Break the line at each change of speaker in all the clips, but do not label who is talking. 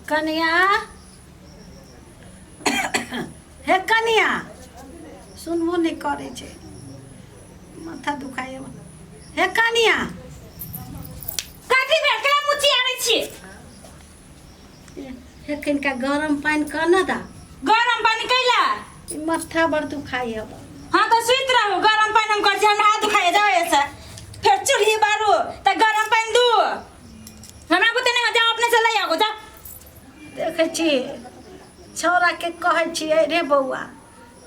कनिया, हे कनिया, सुनबो नहि करै छै, माथा दुखाइ। हे कनिया।
कथी भेल? केना मुची आबै छी?
हे कनिका गरम पानि कऽ ने दा।
गरम पानि कैला?
ई माथा बड़ दुखाइ हब।
हाँ तऽ सुति रहू, गरम पानि हम करै छी। हमरा हाथ दुखाइ जाओ ऐसे, फेर चूल्ही बारू तऽ गरम पानि दू। हमरा बुते नहि हो, जाओ अपने से ले आओ, जाओ।
देखै छी, छौड़ाके कहै छियै, रे बौआ,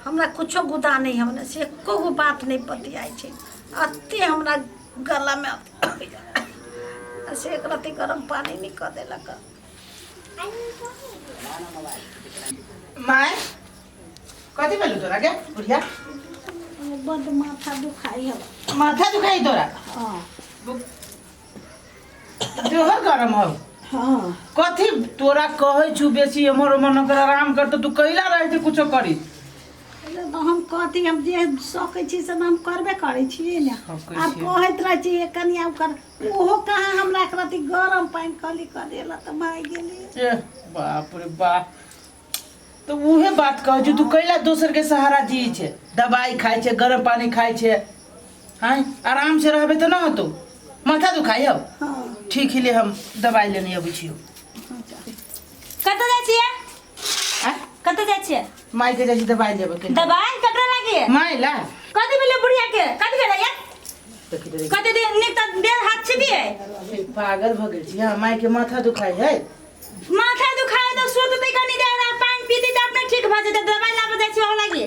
हमरा कुछो गुदा नहि हमरा से एको गो बात नहि बतियाइ छै। एते हमरा गलामे आ से एक रत्ती गरम पानि नहि कऽ देलक।
माय, कथी भेलौ तोरा गे बुढ़िया?
बड्ड माथा दुखाइ हब।
माथा दुखाइ तोरा?
हँ।
देह गरम हौ?
हाँ।
कथी तोरा कहै छु बेसी एम्हर ओम्हर न कर, आराम कर, तऽ तू कैला रहै छै कुछो करी?
तऽ हम कथी, हम जे सकै छी से हम करबे करै छियै ने।
सकै
आब
छियै।
कहैत रहै छियै कनिया ओकर, ओहो कहाँ हमरा एक रत्ती गरम पानि कहली कऽ देला तऽ भागि गेली।
ए बाप रे बाप, तऽ उहे बात कहै छु, तू कैला दोसर के सहारा जियै छै? दवाई खाइ छै, गरम पानी खाइ छै, हाँ आराम से रहबे तऽ न होतौ। माथा दुखाइ हौ?
हाँ।
ठीक ही ले, हम दवाई लेने अबै छियौ।
कतऽ जाइ छियै?
आँय?
कतऽ जाइ छियै?
माय के जाइ छी दवाई लेबे के।
दवाई ककरा लागी?
माय ला।
कथी भेलै बुढ़िया के? कथी भेलै या?
देखी देखी।
कथी दिन नीक तऽ देह हाथ छिपियै।
पागल भऽ गेल छी? हाँ, माय के माथा दुखाइ है।
माथा दुखाए तऽ सुततै कनी देर आ पानि पीतै तऽ अपने ठीक भऽ जेतै। दवाई लाबऽ जाइ छी ओहो लागी?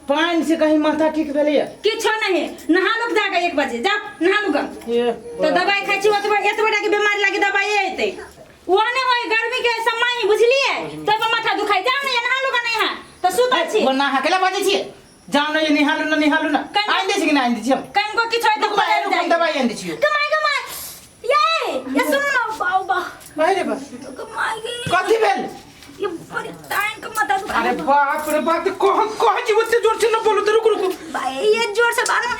पानि से कहीं माथा ठीक भेलैया?
किछो नहीं, नहा लुक जाके 1 बजे जाओ, नहा लुक।
ए।
तो दवाई खाइ छी, ओतबे एतबे टा के बीमारी लागी दवाई एतै ओ नहि होय। गर्मी के समय बुझलियै, तब माथा दुखाइ। जाओ ने, नहा लुक, नहीं है तऽ सुतल छी।
ओ नहा केला बाजै छियै? जाओ ने, निहालू ना, निहालू ना।
कहीं-
आनि दै छी कि नहि आनि दै छी हम?
कनिको किछु होय तऽ
रुक माय, रुक, हम दवाई आनि दै छियौ।
कमाई कमाई, ये ये सुनू ना, बाऊ बा।
भाई रे बा।
कमाई गई।
कथी भेल?
ये बड़ी टाइम के माथा दुखाइ।
अरे बाप रे बाप, कह कह छी ओते जोर से न बोलू तऽ। रुकू रुकू।
भाई, ये जोर से बानो ना,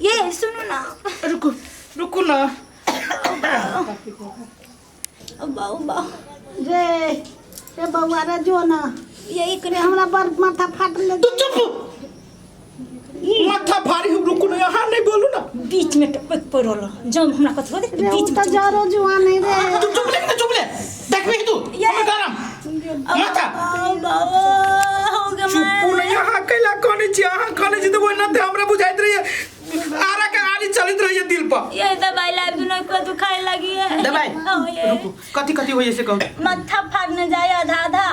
ये सुनू ना।
रुकू रुकू ना।
बाऊ बा।
रे रे बौआ रे, जो ना।
ये
रे, हमरा बड़ माथा फाटल।
तू चुप, माथा भारी हो। रुकू ना, यहाँ नहीं बोलू ना।
बीच में टपक पड़ल जब हमरा कथी होते।
रे, ओ
बीच में
तऽ जरो जुआन है रे।
तू चुप ले, चुप ले, देखबी तू हमर गरम माथा।
हो गया।
चुपू नहीं, अहाँ कैला कहने छी? अहाँ कहने छी तऽ ओहिना तऽ हमरा बुझाइत रहिए आरा के आरी चलैत रहिए दिल पर।
ये दवाई लाब दुनो को दुखाए लगी है।
दवाई?
हाँ, ये।
रुकू, कथी कथी होइए से कहू।
माथा फाड़ने जाए आधा आधा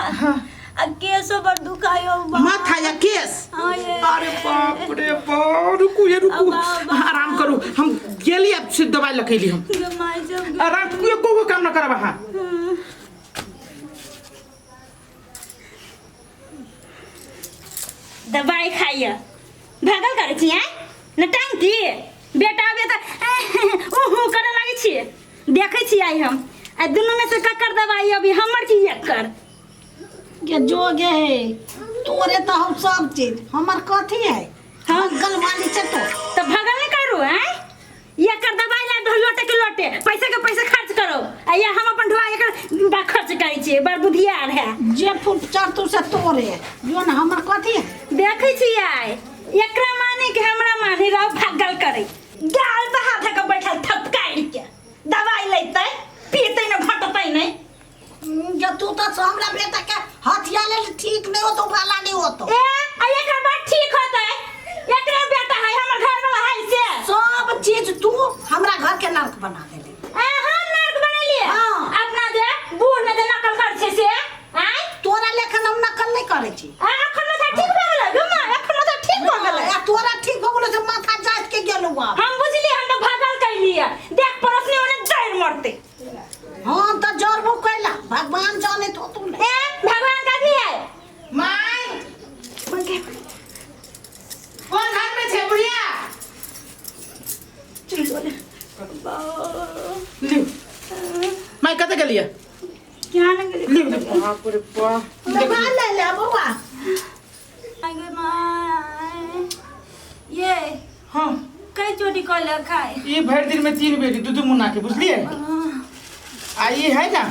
आ केसो पर दुखायो बा।
माथा या केस?
हाँ, ये।
अरे बाप रे बाप, रुकू ये, रुकू।
अब, अब।
आराम करू, हम गेली अब से दवाई लखेली हम।
गे माय जब।
आराम, एको गो काम न करब अहाँ।
दवाई खाइए, भागल करै छी आँय नटंकी। बेटा आबे तऽ उहु करऽ लागै छियै। देखै छी आइ हम आ दुनूमे से ककर दवाई अभी, हमर की एकर?
गे जो गे, तोरे तऽ हम सब चीज, हमर कथी है?
हाँ।
गल वाली छै तो।
तऽ भगल नहि करू आँय। एकर दवाई ला ढो लोटे के लोटे पैसा के पैसा खर्च करो आ या हम अपन ढोआ एकर बा खर्च करै छियै। बड़ बुधियार है।
जे फूल चढ़तौ से तोरे जो ने, हमर कथी है?
देखै छी आइ एकरा माने कि हमरा माने। रहो भागल करै, गाल पर हाथ के बैठल थपकारि के दवाई लेतै, पीतै ने, घटतै नहि।
जे तू तऽ हमरा बेटा के हथिया लेल ठीक नहीं होतो, भला नहीं होतो।
ए आ एकर बात ठीक होतै? एकरे बेटा है, हमर घर वाला है से।
सब चीज तू हमरा घर के नर्क बना देले।
ए, हम नर्क बनेलिए?
हाँ।
अपना जे बूढ़ में जे नकल कर छै से आय।
तोरा लेखन हम नकल नहीं करे छी।
आ अखन माथा ठीक भऽ गेलै गमा, अखन माथा ठीक भऽ गेलै।
आ तोरा ठीक हो गेलो से माथा जात के गेलो बाप।
हम बुझलिए, हम तऽ भागल कैलिए। देख, पड़ोसनी ओने जड़ मरतै।
हम तऽ जरबो कैला, भगवान जाने तो तू ने।
ए, भगवान कथी है?
माय, कोन घर में छै बुढ़िया? लिउ माय, कतऽ गेलियै?
क्या न गेलै।
लिउ लिउ, बाप रे बाप।
दवा ले ले बौआ।
आगे माय, ये।
हाँ।
कई चोटी कऽ ले खाए?
ई भरि दिन में 3 बेरी, दू दू मुन्ना के, बुझलियै? आ ई है ना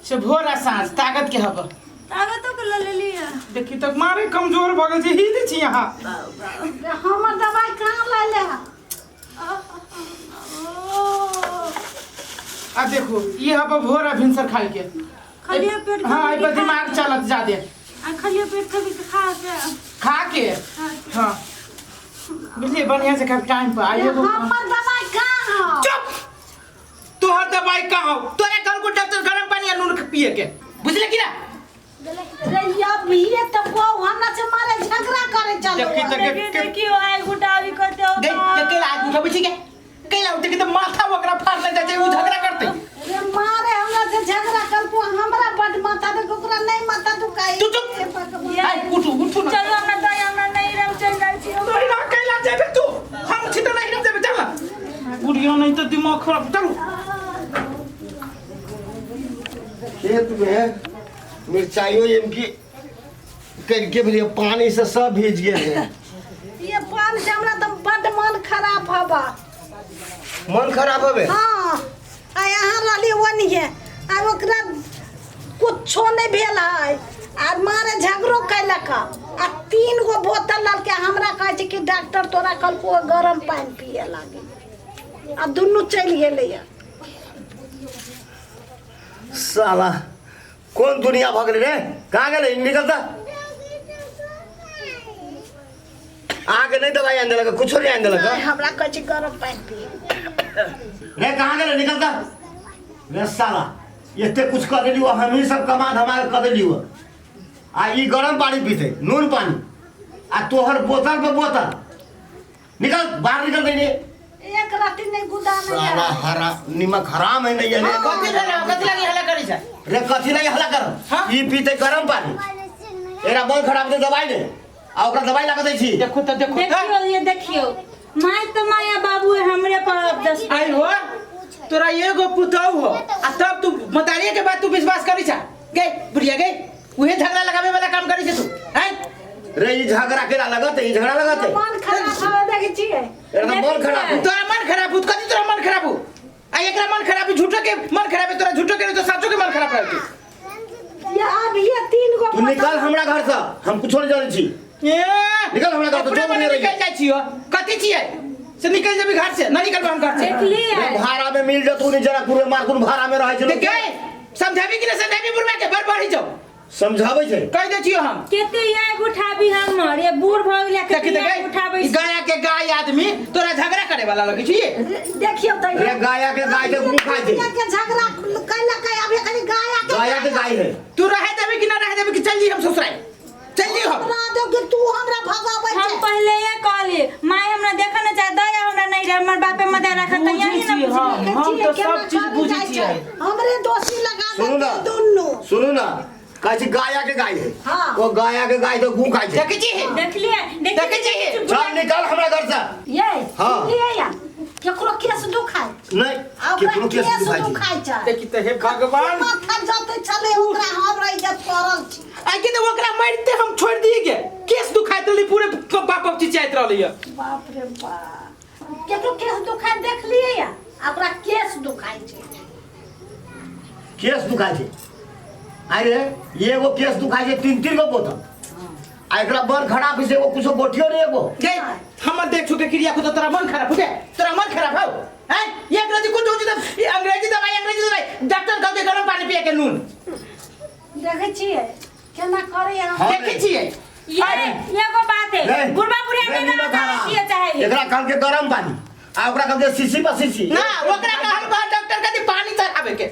से। से भोर आ साँझ ताकत के हब
ताकतो के ल लेली है
देखी तक मारे कमजोर भऽ गेल छै ही दै छी यहाँ
हमर दवाई कहाँ लाइले है
आ देखो ये हब भोर आ भिनसर खाए के
खालिए पेट
हाँ एहि पर दिमाग चलत जादे
आ खालिए पेट कभी के खा के
खा के हाँ बुझलिए बढ़िया से खाए टाइम पर आइए
हमर दवाई कहाँ है
चुप तोहर दवाई कहाँ हो तोरे घर को डॉक्टर गरम पानी आ नून के पिए के बुझले कि ना
रे अब ये तो वो हमरा से मारे झगड़ा करे चलो
देखी तो
देखियो देखियो आइ गुटावी करते हो
गई तो केला आज उठाबै छी के केला उठे के तो माथा ओकरा फाड़ले जाइ छै उ झगड़ा करते
रे मारे हमरा से झगड़ा करको हमरा बड माथा देख ओकरा नहीं माथा दुखाई
तू चुप आइ उठू उठू ना
चलो हमरा दही हमरा नहीं रह चल जाइ छी
नहीं ना कैला जेबे तू हम छी तो नहीं जेबे चल ना बुढ़िया नहीं तो दिमाग खराब चलू
खेत में मिर्चाइयो एम की करके भेलिए पानी से सब भीज गेल है
ये पान से हमरा तो बड मन खराब हवा
मन खराब हवे
हाँ आ यहाँ रहली ओनिये आ ओकरा कुछो नहीं भेल है आ मारे झगड़ो कैलक आ 3 गो बोतल ललके हमरा कहै छै कि डॉक्टर तोरा कहलको गरम पानि पिए लागे आ दुनू चलि गेलैया
साला कोन दुनिया भऽ गेलै रे कहाँ गेलै निकल तऽ अहाँके नहि दवाइ आनि देलक कुछो नहि आनि देलक
नहि, हमरा कहै छै गरम पानि पिए
रे कहाँ गेलै निकल तऽ रे साला एते कुछ कऽ देलियो हमही सब कमा धमा कऽ कऽ देलियो आ ई गरम पानी पीते नून पानी आ तोहर बोतल पे बोतल निकल बाहर निकल नहीं
एक राति नहीं गुदा नहीं
साला हरा निमक हराम है नहीं है रे।
कथी भेलै कथी लागी हल्ला करै छै
रे कथी नहीं हल्ला कर
हाँ?
ई पीते गरम पानी एरा मन खराब दे दवाई ने आ ओकरा दवाई ला के दै छी
देखो तऽ देखो तऽ
देखियो ये देखियो माय तो माया बाबू है हमरे पर अब दस
आई हो तोरा एगो पुतहु हो आ तब तू मतारिये के बात तू विश्वास करी छा गे बुढ़िया गे उहे झगड़ा लगावे वाला काम करी छे तू हैं
रे ई झगड़ा केना लगत ई झगड़ा लगत
मन खराब हवे देखै छियै
एरा तऽ मन खराब हो।
तोरा मन खराब हो कथी तोरा मन खराब हो आ एकरा मन खराब हो झूठो के मन खराब है तोरा झूठो के नहीं तो साचो के मन खराब रहते
ये अब ये 3 गो
तू निकल हमरा घर से हम कुछो नहीं जानै छी
ए
निकल हमरा घर से,
अपने
जो
मने
मने रहिए।
निकल जाइ छियो कथी छियै से निकल जेबी घर से न निकलबो हम घर से
देखलिए
रे भाड़ा में मिल जतू नहीं जनकपुर में मारकुन भाड़ा में रहै छै लोग।
देख समझाबी कि न समझाबी बुढ़वा के बड़ बढ़ी जाओ
समझाबै छै
कह दै छियो हम
केते याग उठाबी हमर ये बूढ़ भऽ गेलै
देखी
केते
देख
याग उठाबै
ई गाया के गाय आदमी तोरा झगड़ा करे वाला लगै छी
देखियौ तऽ
रे गाया के गाय के मुँह खाइ छै
के झगड़ा कैलक अब खाली गाया के
गाया के गाय है
तू रहे देबी कि ना रहे देबी कि चल जी हम ससुराल चल जी हम
हमरा दो कि तू हमरा भगाबै
हम
छै
पहले ये कहली माय हमरा देखऽ न चाहे दया हमरा नहीं रहे हमर बापे मदे रखत
बुझै
यही
छी
न
हम।
बुझली
हम
छियै,
तऽ
केना
सब चीज
करै
बुझै
जाइ
छियै।
छै। हमरे दोषी लगा
सुनू ना
देतै दुनू
सुनू ना कहै छै गाया के गाय है
हाँ।
ओ गाया के गाय तो गू खाइ छै
देखै छी
देखलिए
देखै छियै।
चल निकल हमरा घर से
ये
हाँ।
सुनलियै या केकरो केस दुखाय
नहीं
आ ओकरा
केकरो केस
केस
दुखाइ छै
दुखाय छै
देखी तऽ हे भगवान
माथा जते छलै ओकरा हम रहि जे पड़ल छी
आइ के तऽ ओकरा मारिते हम छोड़ि दिए गे केस दुखाइत रहलै पूरे बाप बाप चिचियाइत रहलै ये
बाप रे बाप केकरो केस दुखाय देखलियै या आ ओकरा केस दुखाय छै
केस दुखाइ छै अरे एगो केस दुखाइ छै तीन तीन गो बोतल आ एकरा बड़ खराब छै एगो कुछो गोठियो नहीं एगो
गे हमर देख छुके क्रिया को तो तोरा मन खराब हो गया तोरा मन खराब हो हैं ये अंग्रेजी कुछ हो तो ये अंग्रेजी दवाई अंग्रेजी दवाई डॉक्टर कहते गरम पानी पिए के नून
देखै छियै केना करे हम
हाँ।
देखै छियै
ये एगो बात है
नहीं,
बुढ़वा बुढ़िया
नहीं,
नहीं
नहीं
रहता
बता।
चाहे
एकरा कहल के गरम पानी आ ओकरा कहल के शीशी पर शीशी
ना ओकरा कहल बा डॉक्टर कहते पानी चढ़ावे के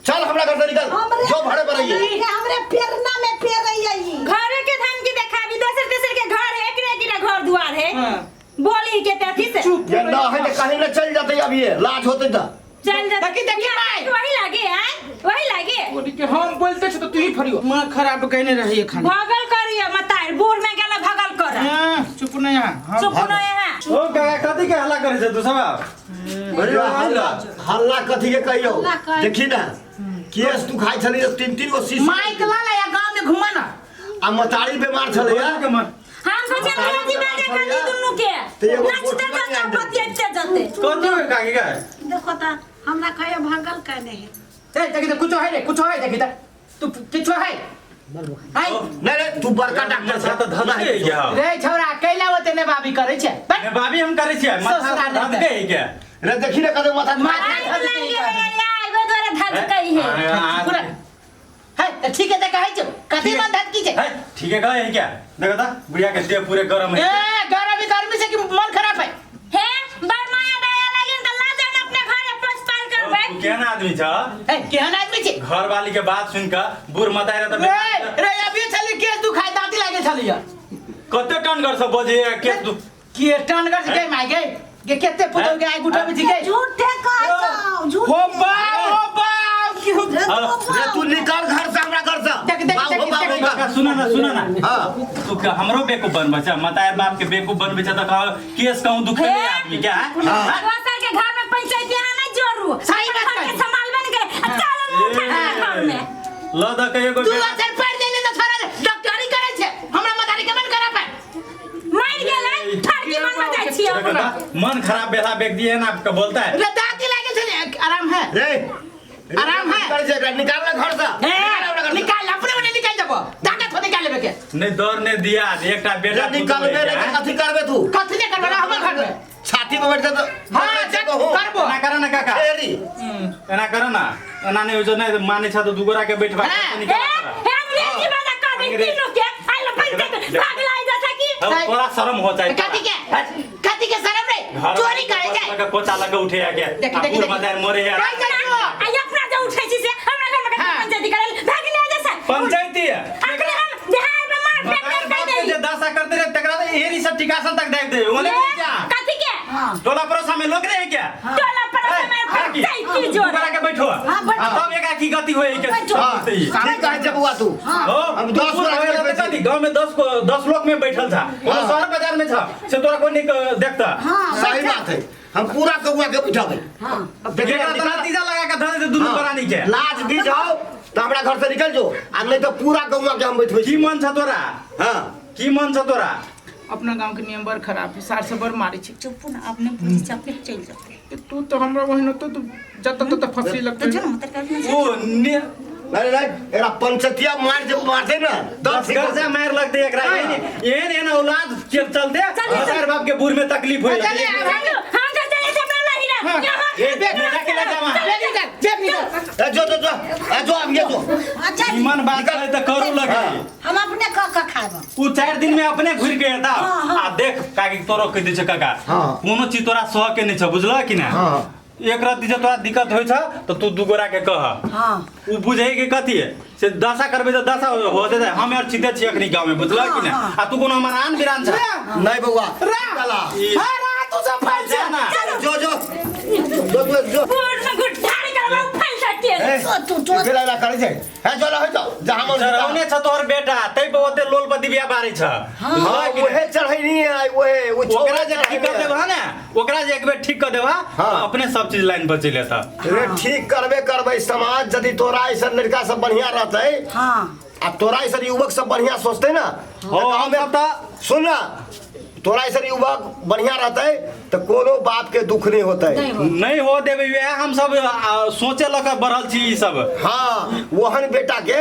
चल हमरा घर से निकल
हमरे
जो भाड़े पर रहिए
हमरे पेरना में पेरैया ई
घरे के धन की देखाबी दोसर तेसर के घर है एकरे एकरे घर दुआर है
हाँ।
बोली के ते अथी से
चुप
ये ना है तो कहीं ना चल जाते अब ये लाज होते था
चल जा
देखी देखी माय
वही लागे आय वही लागे
बोली के हम बोलते छ तो तू ही फरियो मां खराब कहने रहिए खाली
भगल करियो मतार बूढ़ में गेला भगल कर
हाँ, चुप नहीं यहाँ हम
चुप न यहाँ
ओ काका कथी के हल्ला करे छै तू सब
अरे हल्ला हल्ला कथी के कहियो
हल्ला कहै।
देखी ना केस तू खाइ छली तीन तीन गो शीशी
माइक ला ला या गांव में घुमा ना
आ मतारी बीमार छलै
के
या
मन
हम सोचे अंग्रेजी बाजे खाली दुनू के
तो एगो
नाचते
गोटी
जते
बना दे।
बतियाते जते
कथी के काकी के
देखो त हमरा कहे भगल कहने है
ए देखी त कुछो है रे कुछो है देखी त तू किछो है है
नहीं नहीं तू बड़का डॉक्टर
माथा तऽ धधकै है क्या
रे छौरा कैला ओते ने बाबी करै छै
ने बाबी हम करै छियै माथा
ससुराल
धधकै है क्या
रे देखी ने कदे माथा
माथा
आइ लागि गेलै आइ दुआरे धधकै है
पूरा है त ठीक है त कहै छौ कथी मन धधकी छै
है ठीक है कहै है क्या देखो त बुढ़िया के देह पूरे गरम है
ए गरमी गर्मी से कि मन खराब है
हे बड़ माया दया लागिन त ला जान अपने घरे पोसपाल करबै
तू केहन आदमी छ
ए केहन आदमी छै
घर वाली के बात सुन के बूढ़ मताई रह
रे
त
रे अभी छली केस दुखाय दाँती लागे छली
कते टनगर से बजे है के तू
के टनगर से गई माय गई के केते पुतौ के आइ गुटा में झिके
झूठे कहै छौ झूठ
हो बा हो बा की हो
रे तू
रे तू निकल घर से हमरा घर से
देख, देख,
बाबू,
देख,
बाबू,
देख,
बाबू।
काका सुन ना सुन ना
हाँ
तू का हमरो बेवकूफ बनबै छ मताई बाप के बेवकूफ बनबै छ त कह केस कहूं दुखे
हे?
आदमी क्या है?
हाँ।
दोसर के घर में पंचायत यहाँ नहीं जोड़ू
सही बात
घर के
कही।
संभालबे नहीं करे आ चल मुंह उठा के घर में
ल द के एगो
तू अचर पढ़ ले त छोरा डॉक्टरी करै छै हमरा मदारी के मन खराब है
मर गेलै ठरकी मन में जाइ छियै
देखो त, मन खराब बेला बेच दिए ना आपका बोलता है
रे दाँती लागे छली आराम है
रे
आराम है।
निकल से एकरा, निकाल ना घर से
ए,
निकाल हमरा घर से।
निकाल अपने मने निकाल देबो ताकत हो निकाल लेबे के
नहीं दौड़ नहीं दिया एकटा बेटा
रे निकालबे रे कथी करबे तू
कथी ने करबो हमर घर में
छाती पे बैठ जा तो
हां चेक करबो
एना कर ना काका
तेरी
एना कर ना एना नहीं हो नहीं माने छ तो दुगोरा के बैठबा
हाँ।
ए हे अंग्रेजी बाजा कर दे तीनों के आइल पंचायत भाग लाई जैसा कि
तोरा शर्म हो जाए
कथी के कथी के शर्म रे चोरी करे जाए
कोचा लगे उठे आ गया
देख, देख,
बूढ़
देख।
मदार मरे यार
काय करबो
आ अपना जो उठै छी से हमरा घर में
हाँ।
पंचायत करे भाग ले जैसा
पंचायती है
अखने हम बिहार में मार फेंक
मदार
कर
बाप
दे
के जे दशा करते रहे तकरा एरी सब टिकासन तक देख दे ओने
ए,
क्या
कथी के
टोला पड़ोसा में लोग रहे क्या
टोला पड़ोस में पंचायती जोड़
दुगोरा के बैठो
हाँ, बैठो।
तब एक की गति होए के
बैठो।
हाँ, ठीक कहै छै बौआ तू
हो
हम 10
गोरा
गोरा के
के कथी गांव में 10 को 10 लोग में बैठल था कोनो
हाँ।
शहर बाजार में था से तोरा कोई नहीं देखता
हाँ
सही बात है हम पूरा कौआ के बैठाबै
हाँ
देखिए
एकरा तो नतीजा लगा के धर दे दुनू प्राणी के
लाज दी जाओ तो हमरा घर से निकल जो आ नहीं तो पूरा गौआ के हम बैठबै
की
छी
मन छ तोरा
हाँ
की मन छ तोरा
अपना गांव के नियम बड़ खराब है सार से बड़ मारे छै
चुप ना अपने पुलिस अपने चल जाते
तू तो हमरा बहिन तो तू जत तत फंसी
तो
लगते
जो ना तरकारी
ओ ने
नहीं नहीं एकरा पंचतिया मार जे मारते ना
दस गर्जा मार लगते एकरा एहन एहन एहन औलाद के चलते हमार बाप के बूढ़ में तकलीफ होई
चलिए,
चलो हम तो चले से अपना नहीं रहा यहाँ
ए बेटा के ले जावा
बैग निकाल बैग निकाल
ए जो जो जो ए जो अब ये जो
अच्छा
ईमान बात करे त करू लगे
हम अपने कह कह खाएब
उ 4 दिन में अपने घुर के एता आ देख काकी तोरो कह दै छै काका
हाँ।
कोनो चीज तोरा सह के नहीं छ बुझल कि ना
हाँ।
एक रात जे तोरा दिक्कत होइ छ त तू दू गोरा के कह
हाँ
उ बुझै के कथी है से दशा करबे त दशा होते जाए हम यार चिते छियै अखनी गांव में बुझल कि ना
हाँ,
आ तू कोनो हमर आन बिरान छ
नहीं बौआ
रा
चला
हां रा तू सब फैल
जा ना
जो जो जो जो जो
बूढ़ में गुड्ढारी करवा फैल सकती है
तो तू तो
फेर ऐला करै छै हे जो होइ जाओ जहाँ मन
चढ़ौने छ तोहर बेटा तै पर ओते लोल पर दिव्या बारै छ
हाँ
बुझलह कि ना?
ओहे चढ़ैनी है ओहे ओ
ओकरा जे ठीक कर देबह ने ओकरा जे एक बेर ठीक कर देबह
हाँ।
अपने सब चीज लाइन पर चलि एतह
रे ठीक करबे करबै समाज यदि तोरा ऐसन लड़का सब बढ़िया रहतै
हाँ
आ तोरा ऐसन युवक सब बढ़िया सोचते ना
हो हम सब तऽ
सुन ना तोरा ऐसन युवक बढ़िया रहतै तऽ कोनो बाप के दुख नहीं होतै
नहीं हो
नहीं हो देबै वएह हम सब सोचे लऽ कऽ बढ़ल छी ई सब
हाँ ओहन बेटा के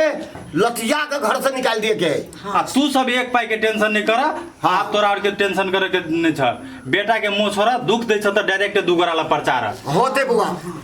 लतिया के घर से निकाल दिए के
आ तू सब एक पाई के टेंशन नहीं कर
हाँ।
आब तोरा और के टेंशन करे के नहीं छ बेटा के मुंह छोड़ा दुख दै छ तऽ डायरेक्ट दू गोरा ला प्रचार
होते बुआ।